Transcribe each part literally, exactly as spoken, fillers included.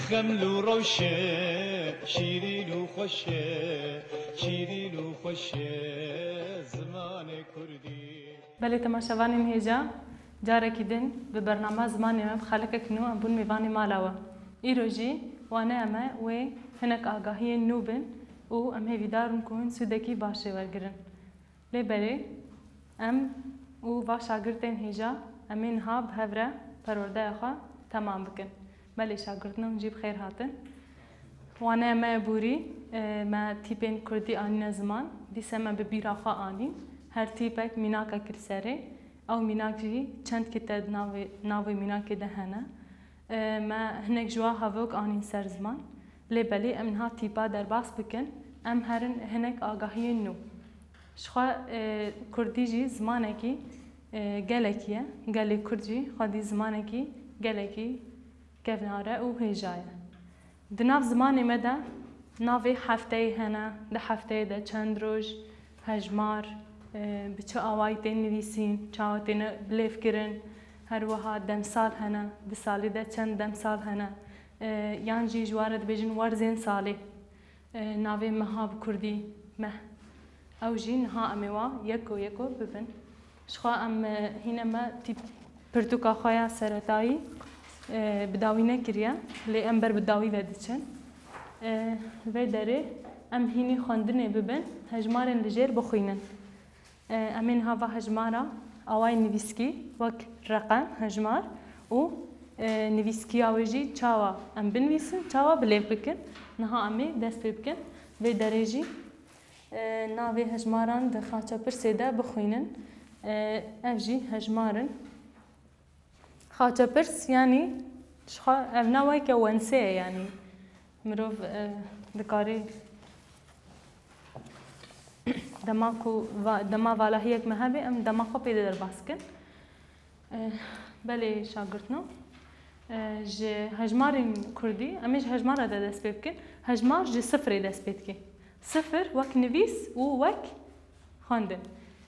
Xeml û rewşe, şîrîn û xweşe, şîrîn û xweşe zimanê kurdî. Belê temaşevanên hêja, carekî din bi bernama Zimanê Me bi xelekek nû em bûn mêvanê mala we. Îro jî waneya me wê hinek agahiyên nû bin û em hêvîdar in ku hûn sûdekî baş jê wergirin. Lê belê, em û va şagirtên hêja, em ê niha bi hev re perwerdeya xwe temam bikin. Belê şagirtin, hûn jî bi xêr hatin. Waneya me ya borî, e, me tîpên kurdî anîne ziman, dîse me bi bîra xwe anîn. Her tîpek mînakek li serê, ew mînak jî çendkî te di navê, navê mînakê de hene. E, me hinek ji wa hevok anîn ser ziman. Lê belê em niha tîpa derbas bikin, em herin hinek agahiyên nû. Ji xwe, e, kurdî jî zimanekî, e, gelekî ye. Gelê kurd jî xwedî zimanekî gelekî kevnar e û hêja ye. Di nav zimanê me de navê hefteyê hene, di hefteyê de çend roj, hejmar, e, bi çi awayî tên nivîsîn, çawa têne bilêvkirin, her wiha demsal hene, di salê de çend demsal hene, e, yan jî ji wan re dibêjin werzên salê. E, navê meha bi kurdî meh. Ew jî niha em ê wa yeko yeko bibin. Ji xwe em, e, hîne me tîp pirtûka xwe ya seretayî, e, bi dawî nekiriye, lê em ber bi dawî ve diçin. E, li vê derê em hînî xwendinê bibin, hejmarên li jêr bixwînin. E, em ê niha va hejmara awayê nivîskî wek reqem, hejmar û, e, nivîskiya wê jî çawa em binivîsin, çawa bilêv bikin. Niha em ê dest pê bikin. Vê derê jî, e, navê hejmaran di xaçepirsê de bixwînin. E, ev jî hejmar in. Xaçepirs, yanî ji xwe ev ne weke wensê ye, yanî mirov, e, dikarê dema ku va-, dema valahiyek me hebe, em dema xwe pê de derbas kin. E, belê şagirtno, e, ji hejmarên kurdî, em ê ji hejmara de dest pê bikin. Hejmar ji sifirê dest pê dike. Sifir wek nivîs û wek xwendin.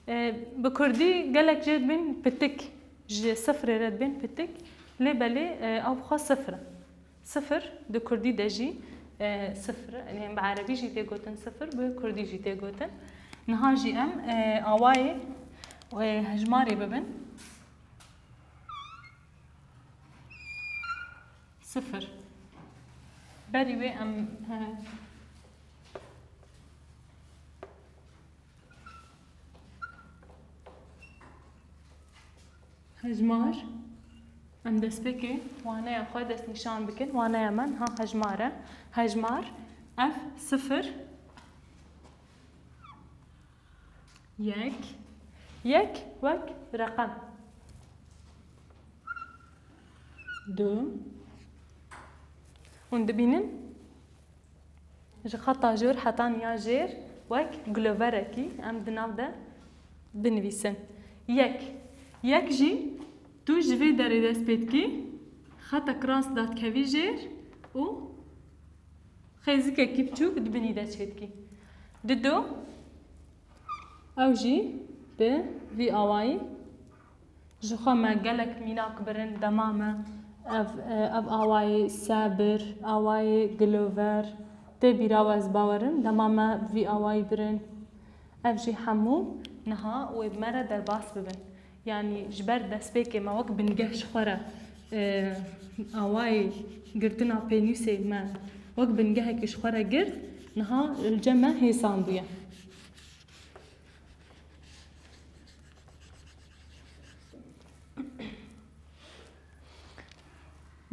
E, bi kurdî gelek jê dibên pitik, ji sifirê re dibên pitik, lê belê, e, ew bi xwe sifir e. Sifir di kurdî de jî, e, sifir, yanî bi erebî jî tê gotin sifir, bi kurdî jî tê gotin. Niha jî em, e, awayê, e, hejmarê bibin. Sifir. Berî wê em, e, hejmar, em destpêkê waneya xwe destnîşan bikin. Waneya me niha hejmar e. Hejmar, ev sifir. Yek. Yek wek reqem. Du. Hûn dibînin? Ji xeta jor heta niya jêr wek giloverekî em di nav de binivîsin. Yek. Yek jî tu ji vê derê dest pê dikî, xetek rast dadikevî jêr û xêzikekî biçûk di binî de çêdikî. Dido, ew jî bi vî awayî ji xwe me gelek mînak birin, dema me ev, ev awayê sebir, awayê gilover tê bîra we, ez bawerim, dema me vî awayî birin. Ev jî hemû niha wê bi me re derbas bibin. Yanî ji ber destpêkê me wek bingeh ji xwe re, e, awayê girtina pênûsê me wek bingehekî ji xwe re girt, niha li cem me hêsan bûye.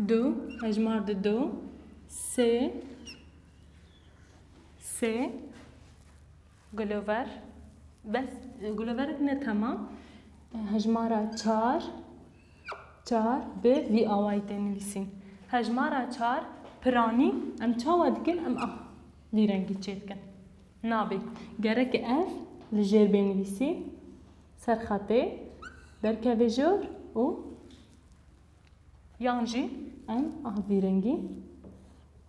Du, hejmar di du, sê, sê, Gilover. Bes, giloverek ne temam. Hejmara çar, çar bi vî awayî tê nivîsîn. Hejmara çar piranî em çawa dikin? Em ah vî rengî çêdikin. Nabê. Gerek ev li jêr bê nivîsî. Ser xetê derkeve jor û yan jî em ah vî rengî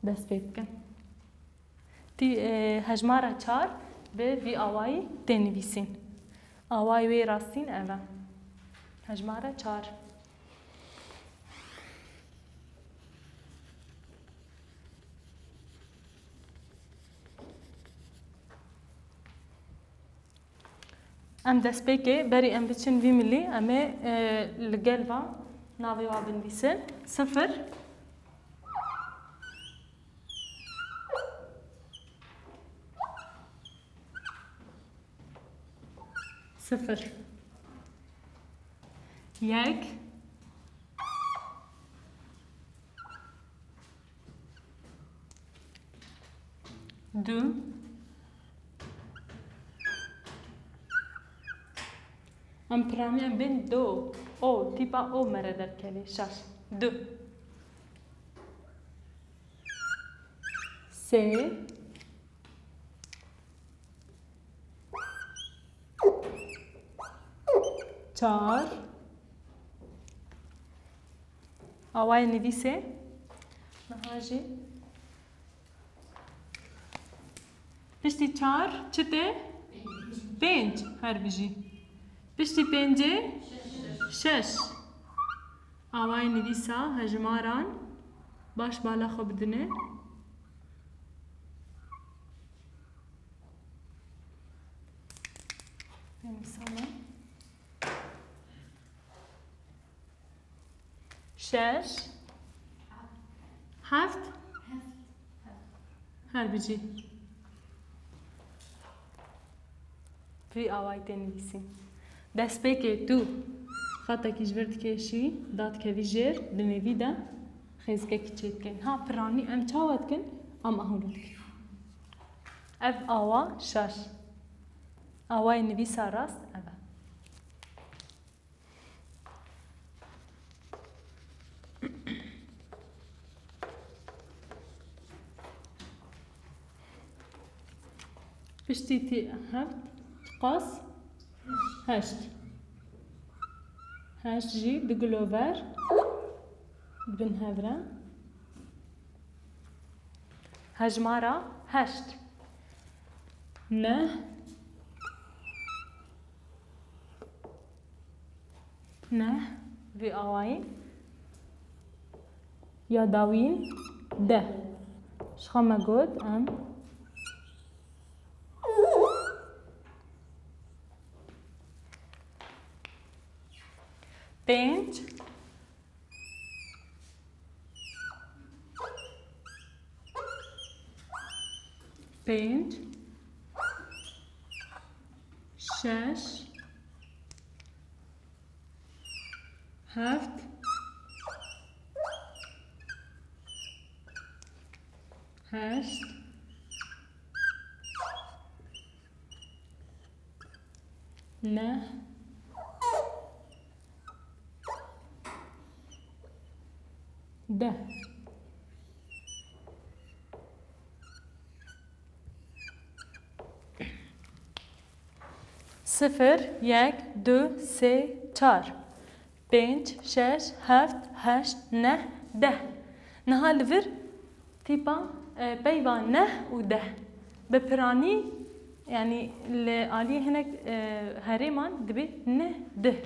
dest pê bikin. Tî, e, hejmara çar bi vî awayî tê nivîsîn. Awayê wê rastîn ev e. Hejmara çar. Em destpêkê berî em biçin vî milî, em ê, e, li gel va navê wa binivîsin. Sifir. Sifir. Yek. Du. Em piraniyan bên do. O, tîpa o mere derkevê. Şaş. Du. Sê. Çar. Awayê nivîsê. Niha jî. Piştî çar çi tê? Pênc. Her bijî. Piştî pêncê? Şeş. Awayê nivîsa hejmaran. Baş bala xwe bidine. Nivîsane. Şeş. Heft. Her bijî. Vî awayî tê nivîsîn. Destpêkê tu xetekî ji vir dikêşî, dadikevî jêr, di nêvî de xêzikekî çêdikê. Niha piranî em çawa dikin? Em ahûna dikin. Ev awa şaş. Awayê nivîsa rast ev e. Piştî tî heft, tiqas heşt. Heşt jî di gilover bin hev re. Hejmara heşt. Neh. Neh. Vî awayî. Ya dawîn. Deh. Ji xwe me got em. Pênc. Pênc, şeş, heft, heşt, neh, deh. Sifir, yek, du, sê, çar, pênc, şeş, heft, heşt, neh, deh. Niha li vir tîpa, e, peyva neh û deh. Bi piranî, yanî li aliyê hinek, e, herêman dibê neh, dih.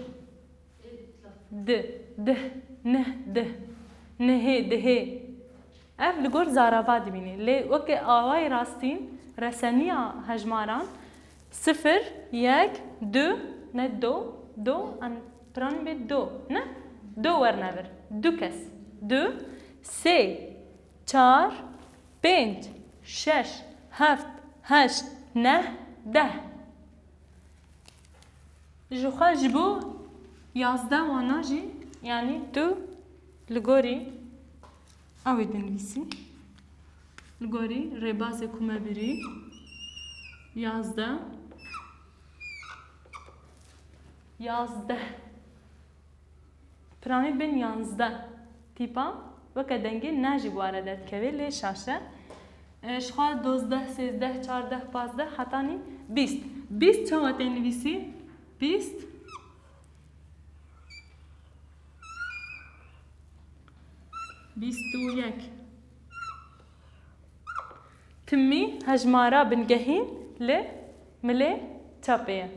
Di, dih, nih, dih. Nihê, dihê. Ev li gor zarava dibîne. Lê weke awayê rastîn, reseniya hejmaran, sifir, yek, du, ne do, do, em piranî bê do, ne? Do werne vir. Du kes. Du, sê, çar, pênc, şeş, heft, heşt, neh, deh. Ji xwe ji bo yazdeh wana jî, yanî tu li gorî ew ê dinivîsî. Li gorî rêbazê ku me birî, yazdeh. Yazdeh. Piranî bin yanzdeh. Tîpa weke dengê ne jî bi ware derdikeve, lê şaş e. E, ji xwe dozdeh, sêzdeh, çardeh, pazdeh, hetanî bîst. Bîst çawa tê nivîsî? Bîst. Bîst û yek. Timî hejmara bingehîn li milê çepê ye.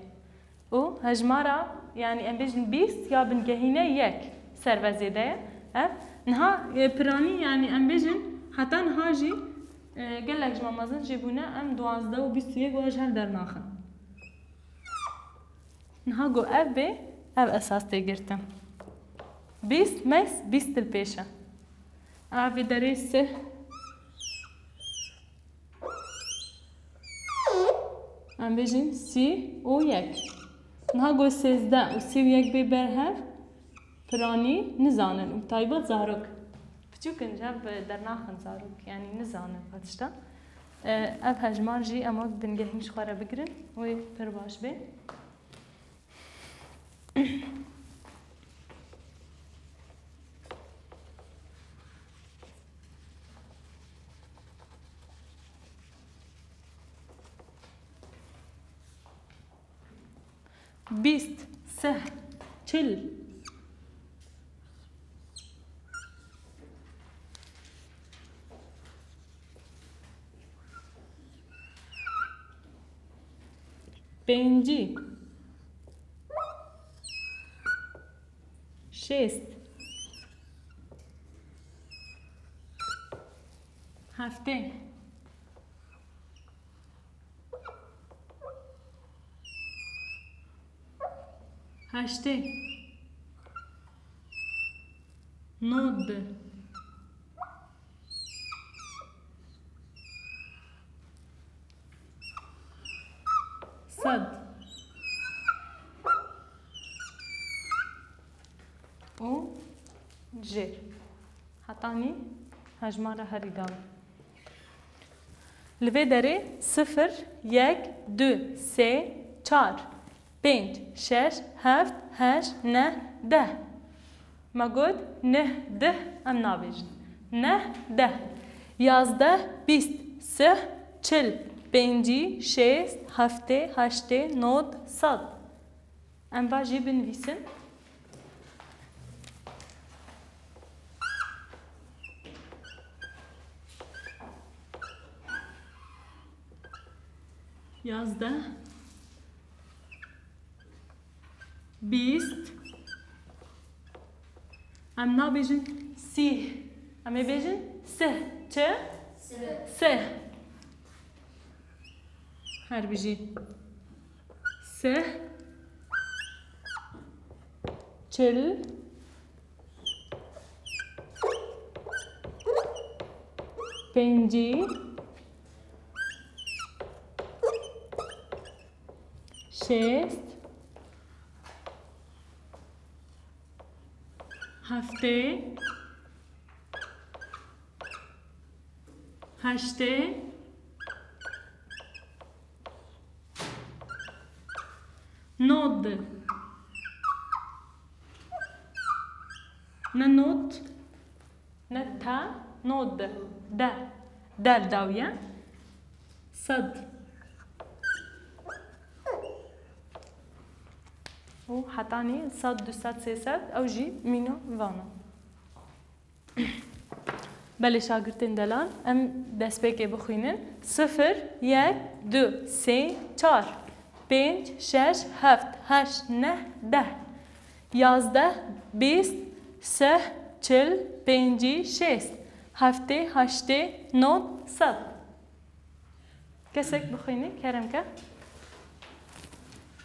Û hejmara, yanî em bêjin bîst ya bingehîne yek serve zêde ye. Ev niha, e, piranî, yanî em bêjin heta niha jî, e, gelek ji me mezin jî bûne, em duwazdeh û bîst û yek wa ji hev dernaxin. Niha ku ev bê, ev esas tê girtin. Bîst, meks bîst li pêş e. A vê derê sih. Em bêjin sî û yek. Niha ku sêzdeh û sî û yek bê berhev, piranî nizanin û taybet zarok. Piçûk in, ji hev dernaxin zarok, yanî nizanin va tişta. E, ev hejmar jî em wek bingehîn ji xwe re bigirin, wê pir baş bê. Bîst, sih, çil. Pêncî. Şêst. Heftê. Heştê. Nod. Sed. Û jêr. Hetanî hejmara herî dawî. Li vê derê sifir, yek, du, sê, çar, pênc, şeş, heft, heşt, neh, deh. Me got neh, deh, em nabêjin. Neh, deh, yazdeh, bîst, sih, çil, pêncî, şêst, heftê, heştê, nod, sed. Em va jî binivîsin. Yazdeh. Bîst. Em nabêjin sîh. Em ê bêjin sih. Çi? Sih. Sih. Her bijî. Sih. Çil. Pêncî. Şêst. Heftê. Heştê. Nod. Ne not. Ne ta, nod. De. De li dawiye. Sed. Û hetanî sed, du sed, sê sed, ew jî mîna vana. Belê şagirtên delal, em destpêkê bixwînin. Sifir, yek, du, sê, çar, pênc, şeş, heft, heşt, neh, deh, yazdeh, bîst, sih, çil, pêncî, şêst, heftê, heştê, nod, sed. Kesek bixwîne, kerem ke.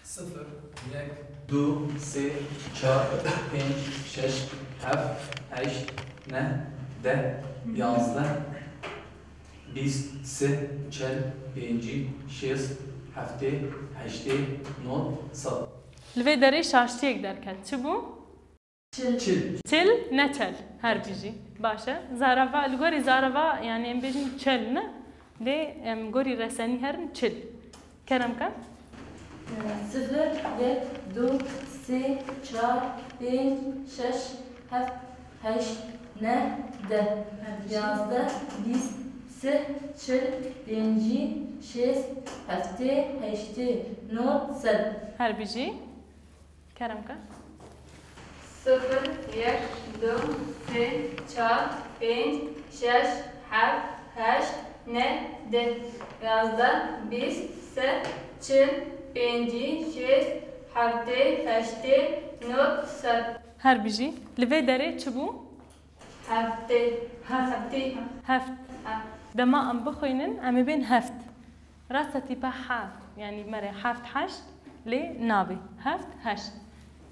Sifir, yek, du, sê, çar, pênc, şeş, heft, heşt, neh, deh, yazdeh, bîst, sih, çil, pêncî, şêst, heftê, heştê, nod, sed. Li vê derê şaştiyek derket. Çi bû? Çil. Çil. Çil, ne çel. Her bijî. Baş e. Zarava, li gorî zarava, yani em bêjin çel ne? Lê em gorî resenî herin çil. Kerem ke. Sifir, yek, du, sê, çar, pênc, şeş, heft, heşt, neh, deh, yazdeh, bîst, sih, çil, pêncî, şêst, heftê, heştê, nod, sed. Her bijî. Kerem ke. Sifir, yek, du, sê, çar, pênc, şeş, heft, heşt, neh, deh, yazdeh, bîst, sih, çil, pêncî, şêst, heftê, heştê, nod, sed. Her bijî. Li vê derê çi bû? Heftê. Heftê. Heft. Heft. Dema em bixwînin, em ê bên heft. Rasta tîpa he, yanî merê heft heşt, Lê nabê. Heft, heşt.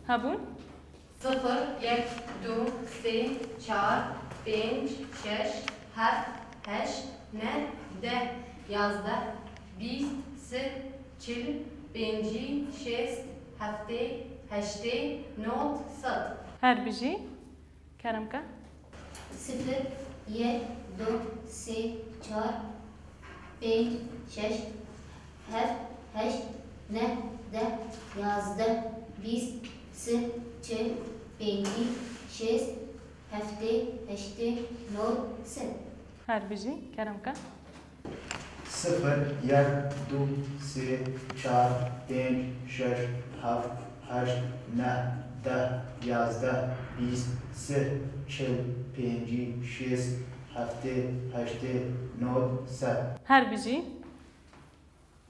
Hebûn? Sifir, yek, du, sê, çar, pênc, şeş, heft, heşt, neh, deh, yazdeh, bîst, sih, çil, pêncî, şêst, heftê, heştê, nod, sed. Her bijî. Kerem ke. Sifir, yek, du, sê, çar, pênc, şeş, heft, heşt, neh, deh, yazdeh, bîst, sih, çil, pêncî, şêst, heftê, heştê, nod, sed. Her bijî, kerem ke. Sifir, yek, du, sê, çar, pênc, şeş, heft, heşt, neh, deh, yazdeh, bîst, sih, çil, pêncî, şêst, heftê, heştê, nod, sed. Her bijî.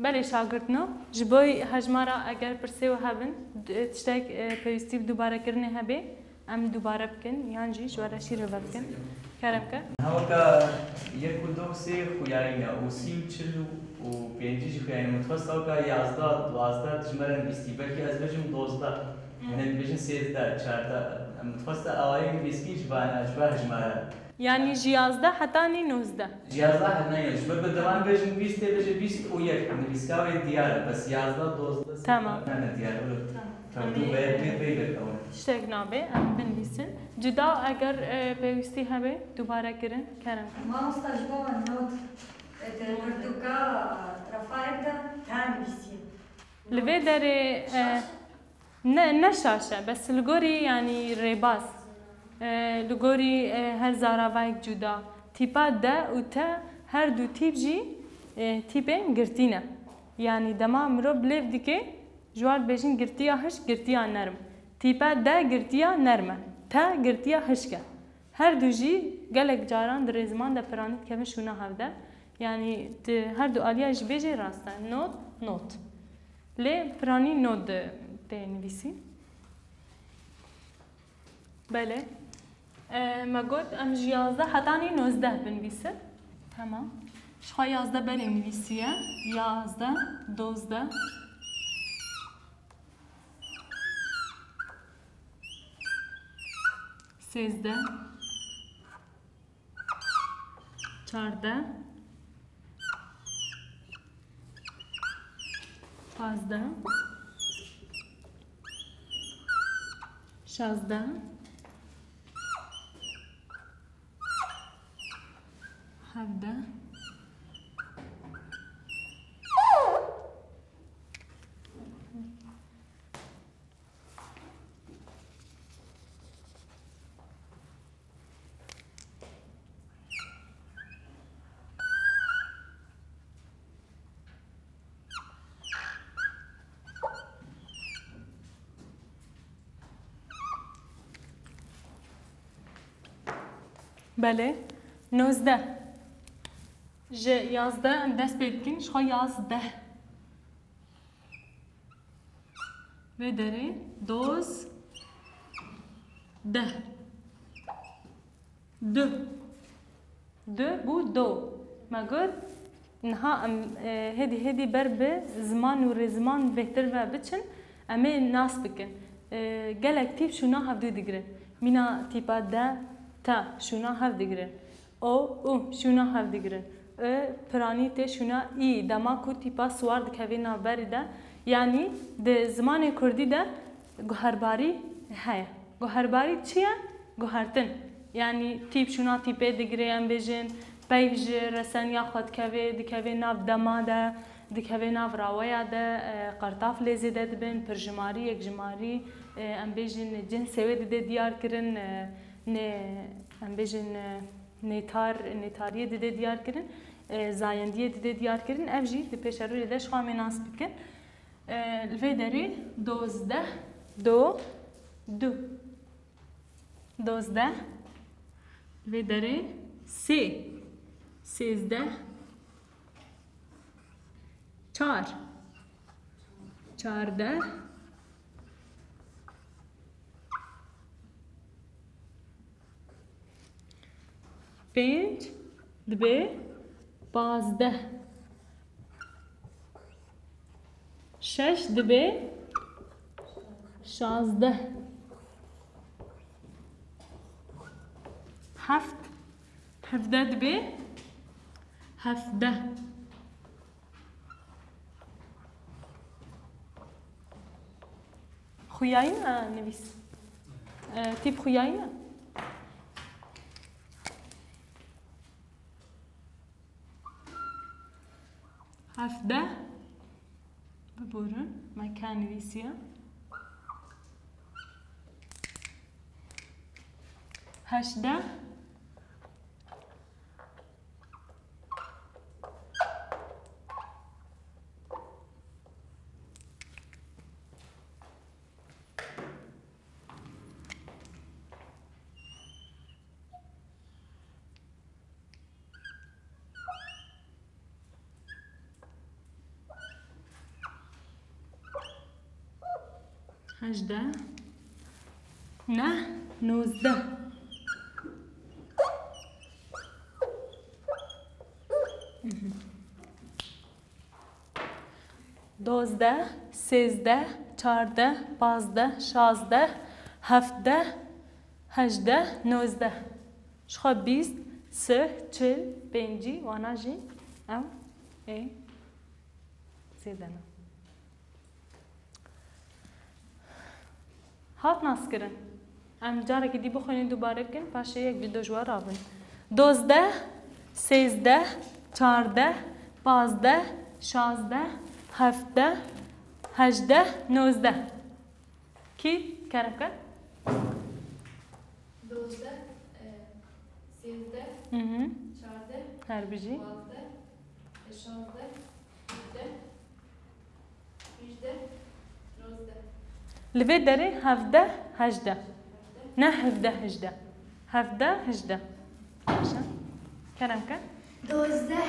Belê şagirtno, ji bo hejmara eger pirsê we hebin, d-, tiştek, e, pêwîstî bi dubarekirinê hebe, em dubare bikin, yan jî ji we re şîrove bikin. Kerem ke. Niha weka yek û du sê xuya ye, û sî û çil û pêncî jî xuya ye. Min dixwest weka yazdeh, duwazdeh dijmere nivîsî. Belkî ez bêjim dozdeh. Hûn ê dibêjin sêzdeh, çardeh. Min dixwest awayê nivîskî ji van, ji van hejmara. Yanî ji yazdeh hetanî nozdeh. Ji yazdeh hetanî, ji ber bi dewan bêjin bîst, tê bêje bîst û yek. Nivîska wê diyar e, bes yazdeh, dozdeh, Tamam. ne, ne diyar e. Tamam. Tevdû Em ê, vê, vê, vê, vê, ew. Tiştek nabe, em binivîsin. Cuda eger, e, pêwîstî hebe, dubare kirin, kerem. Mamosta ji bo me not, e, te pirtûka, e, refayek de te nivîsiye. Li vê derê, e, Şaş e? Ne, ne şaş e, bes li gorî, yanî, rêbaz, e, li gorî, e, her zaravayek cuda. Tîpa de û te, her du tîp jî, e, tîpên girtî ne. Yanî dema mirov bilêv dike, ji wan dibêjin girtiya hişk, girtiya nerm. Tîpa de girtiya nerm e. Te girtiya hişk e. Her du jî gelek caran di rêziman de piranî dikevin şûna hev de. Yanî di her du aliya jî bêjê rast e. Not, not. Lê piranî not tê nivîsî. Belê. E, me got em ji yazdeh hetanî nozdeh binivîsin. Tamam. Ji xwe yazdeh belê nivîsiye. Yazdeh, dozdeh, sêzdeh. Çardeh, pazdeh, şazdeh, hevdeh. Belê. Nozdeh. Ji yazdeh em dest pê dikin, ji xwe yazdeh. Vê derê doz, deh. Du. Du bû do. Me got, niha em, e, hêdî hêdî ber bi ziman û rêziman bêhtir ve biçin, em ê nas bikin. E, gelek tîp şûna hevdû digirin. Mîna tîpa de, te şûna hev digirin. O, u, şûna hev digirin. I, piranî tê şûna î, dema ku tîpa siwar dikevê navberê de, yanî di zimanê kurdî de guherbarî heye. Guherbarî çi ye? Guhertin. Yanî tîp şûna tîpê digire, em bêjin, peyv ji reseniya xwe dikeve, dikeve nav dema de, dikeve nav raweya de, e, qertaf lê zêde dibin, pirjimarî, yekjimarî, e, em bêjin, cinsê wê dide diyar kirin, e, nê, em bêjin, e, nêtar, nêtariyê dide diyar kirin, e, zayendiyê dide diyar kirin, ev jî di pêşerojê de ji xwe em ê nas bikin. E, li vê derê dozdeh, do, du, dozdeh, li vê derê sê, sêzdeh, çar, çardeh, pênc, dibe pazdeh. Şeş dibe şazdeh. Heft. Hevdeh dibe hevdeh. Xuyayî me nivîs. E, tîp xuyayî me. Hevdeh. Biborin, me ka nivîsiye. Heşdeh. Hejdeh. Neh, nozdeh. Dozdeh, sêzdeh, çardeh, pazdeh, şazdeh, hevdeh, hejdeh, nozdeh. Ji xwe bîst, sih, çil, pêncî, wana jî ew ê zêde ne. Hat naskirin. Em carekî dî bixwînin, dubare bikin, paşê yek ji do ji we rabin. Dozdeh, sêzdeh, çardeh, pazdeh, şazdeh, hevdeh, hejdeh, nozdeh. Kî? Kerem ke. Dozdeh, e, sêzdeh, Hı hı. çardeh, Her bijî. pazdeh, e, şazdeh, hejdeh, hejdeh, nozdeh. Li vê derê hevdeh, hejdeh. Ne hevdeh, hejdeh. Hevdeh, hejdeh. Baş e. Kerem ke. Dozdeh,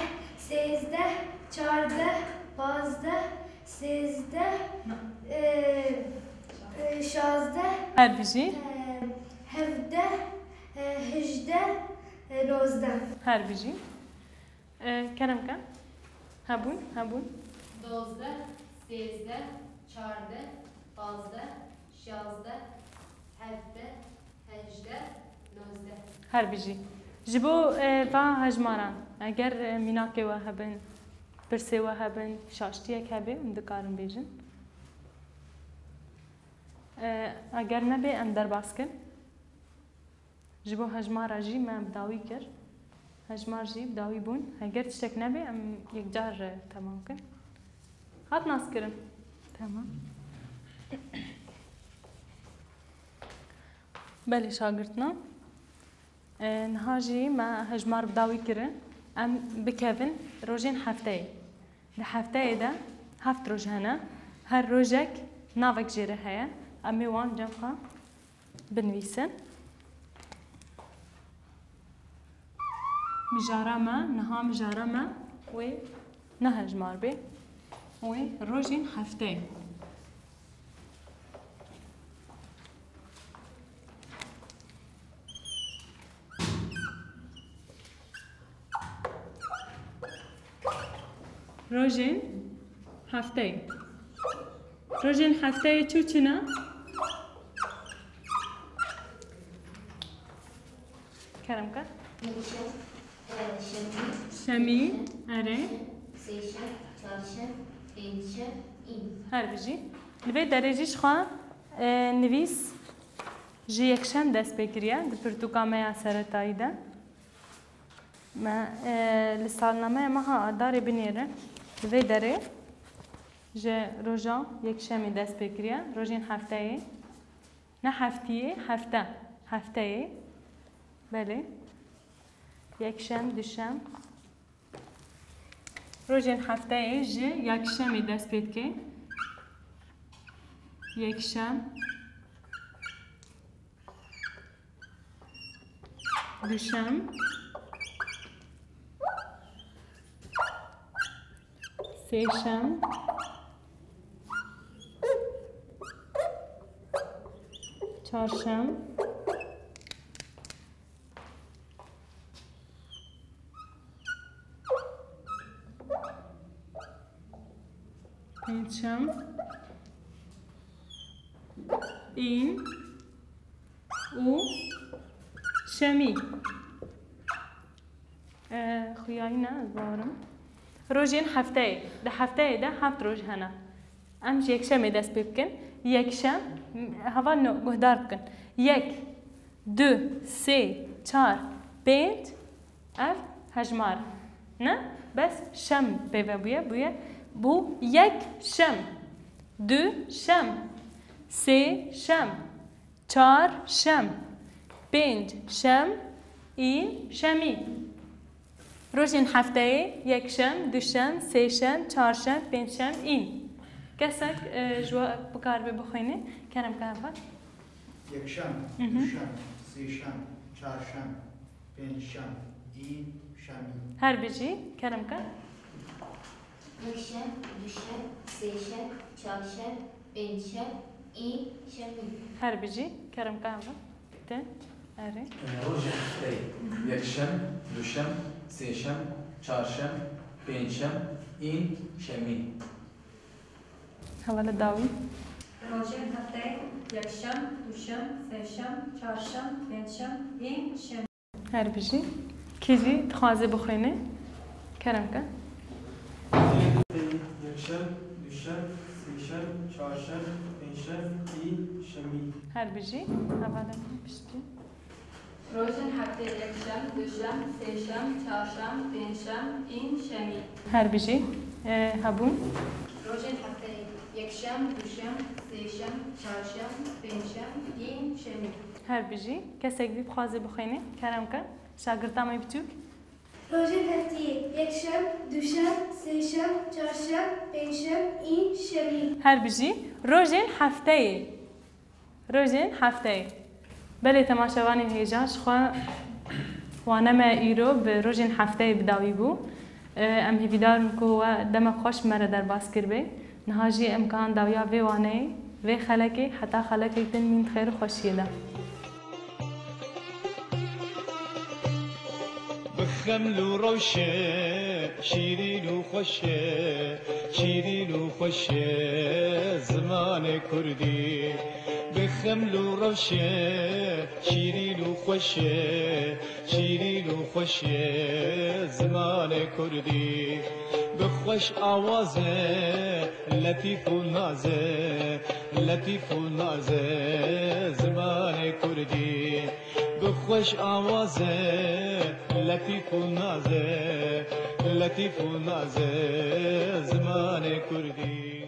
sêzdeh, çardeh, pazdeh, sêzdeh, e, e, şazdeh, Her bijî. e, hevdeh, e, hejdeh, e, nozdeh. Her bijî. E, Kerem ke. Hebûn, hebûn. Dozdeh, sêzdeh, çardeh, pazdeh, şazdeh, hevdeh, hejdeh, nozdeh. Her bijî. Ji bo, e, va hejmaran, eger, e, mînakê we hebin, pirsê we hebin, şaştiyek hebe, em dikarin bêjin. E, eger nebe, em derbas kin. Ji bo hejmara jî me bi dawî kir. Hejmar jî bi dawî bûn. Heger tiştek nebe, em yekcar, e, temam kin. Hat naskirin. Tamam. Belê şagirtina. E, niha jî me hejmar bi dawî kirin. Em bikevin rojên hefteyê. Di hefteyê de heft roj hene. Her rojek navek jê re heye. Em ê wan cem xwe binivîsin. Mijara me, niha mijara me wê ne hejmar bê. Wê rojên hefteyê. Rojên hefteyê. Rojên hefteyê çi û çi ne? Kerem ke. Şemî, erê. Sêşem, çarşem, pêncşem, îm. Her bijî. Li vê derê jî ji xwe, e, nivîs ji yekşem dest pê kiriye di pirtûka me ya seretayî de. Me, e, li salnameya meha Adarê binêrin. Li vê derê ji roja yekşemê dest pê kiriye, rojên hefteyê. Ne heftiyê, hefte. Hefteyê. Belê. Yekşem, duşem. Rojên hefteyê ji yekşemê dest pê dike. Yekşem. Duşem. Sêşem. Çarşem. Pêncşem, în û şemî. E, xuyayî ne, ez bawerim. Rojên hefteyê. Di hefteyê de heft roj hene. Em ji yekşemê dest pê bikin. Yekşem, heval no, guhdar bikin. Yek, du, sê, çar, pênc, ev hejmar. Ne? Bes şem pê ve bûye, bûye. Bû yek şem, du şem, sê şem, çar şem, pênc şem, în şemî. Rojên hefteyê, yekşem, duşem, sêşem, çarşem, pêncşem, în. Kesek, e, ji we bikaribe bixwîne, kerem ke heval. Yekşem, Mhm. duşem, sêşem, çarşem, pêncşem, în, şemî. Her bijî, kerem ke. Yekşem, duşem, sêşem, çarşem, pêncşem, în, şemî. Her bijî, kerem ke heval. Te, erê. Rojên hefteyê, yekşem, duşem, sêşem, çarşem, pêncşem, în, şemî. Hevala dawî. Rojên hefteyê, yekşem, duşem, sêşem, çarşem, pêncşem, în, şemî. Her bijî. Kî jî dixwaze bixwîne, kerem ke. Yekşem, duşem, sêşem, çarşem, pêncşem, în, şemî. Her bijî. Hevala piştî. Rojên hefteyê, yekşem, duşem, sêşem, çarşem, pêncşem, în, şemî. Her bijî. E, hebûn. Rojên hefteyê, yekşem, duşem, sêşem, çarşem, pêncşem, în, şemî. Her bijî. Kesek dî bixwaze bixwîne, kerem ke. Şagirta me biçûk. Rojên hefteyê, yekşem, duşem, sêşem, çarşem, pêncşem, în, şemî. Her bijî. Rojên hefteyê. Rojên hefteyê. Belê temaşevanên hêja, ji xwe wane me îro bi rojên hefteyê bi dawî bû. Em hêvîdar in ku we demek xweş bi me re derbas kiribe. Niha jî em kahan dawiya vê waneyê, vê xelekê heta xelekek din mîn di xêr û xweşiyê de. Bi xeml û rewşe şîrîn û xweş e, şîrîn û xweş e zimanê kurdî. Bi xeml û rewşe şîrîn û xweş e, şîrîn û xweş e zimanê kurdî. Bi xweş awaze letîf û naze, letîf û naze zimanê kurdî. Bi xweş awaze letîf û naze, letîf û naze zimanê kurdî.